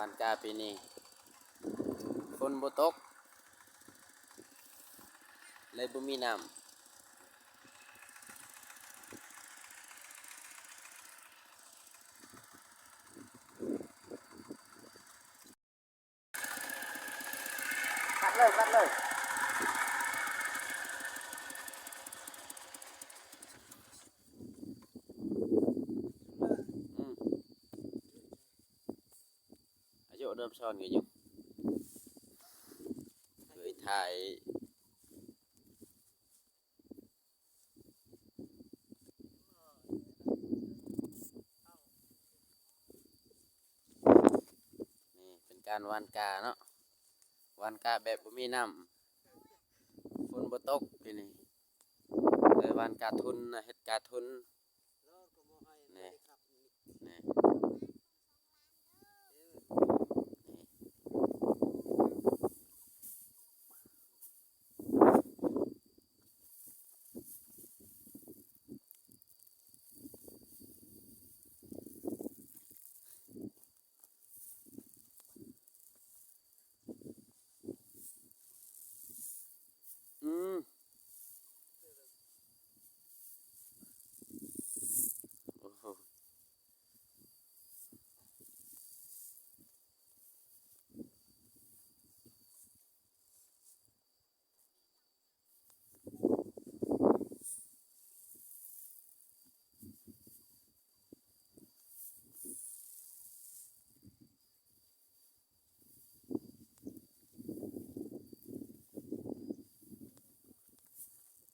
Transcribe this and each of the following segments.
ບ້ານກາປີນີ້ຝົນບໍ່ຕົກ ເລີຍບໍ່ມີນ້ຳ. ຕັດເລີຍ ຕັດເລີຍ. ອືມ ອາຍຸເລີ່ມສອນກໍຢູ່ເຄີຍຖ່າຍ. ນີ້ເປັນການຫວ່ານກາເນາະ ຫວ່ານກາແບບບໍ່ມີນ້ຳ ຝົນບໍ່ຕົກປີນີ້ ເລີຍຫວ່ານກາທຸນນະ ເຮັດກາທຸນ ນີ້ ນີ້. ອືມ ໂອ້ໂຫ.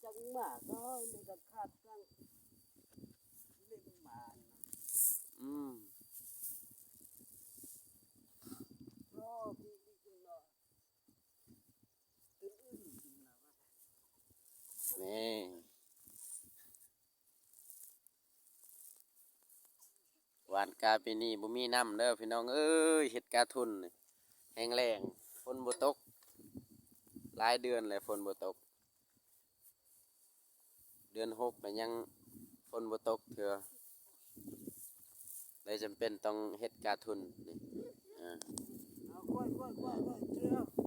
ຈັກໝາກເນາະ ມັນກໍຂາດຈັ່ງເລັກໝານ ອືມ ໂອ້ ພີ່ ພີ່ກິນເນາະ ອື່ນໆກິນເນາະ ນີ້. ຫວ່ານກາປີນີ້ບໍ່ມີນ້ຳເດີພີ່ນ້ອງເອີຍ ເຮັດກາທຸນນີ້ແຫ້ງແລ້ງ ຝົນບໍ່ຕົກ ຫຼາຍເດືອນແລ້ວຝົນບໍ່ຕົກ ເດືອນຫົກແລ້ວຍັງຝົນບໍ່ຕົກເທື່ອ ເລີຍຈຳເປັນຕ້ອງເຮັດກາທຸນນີ້ ເອີ.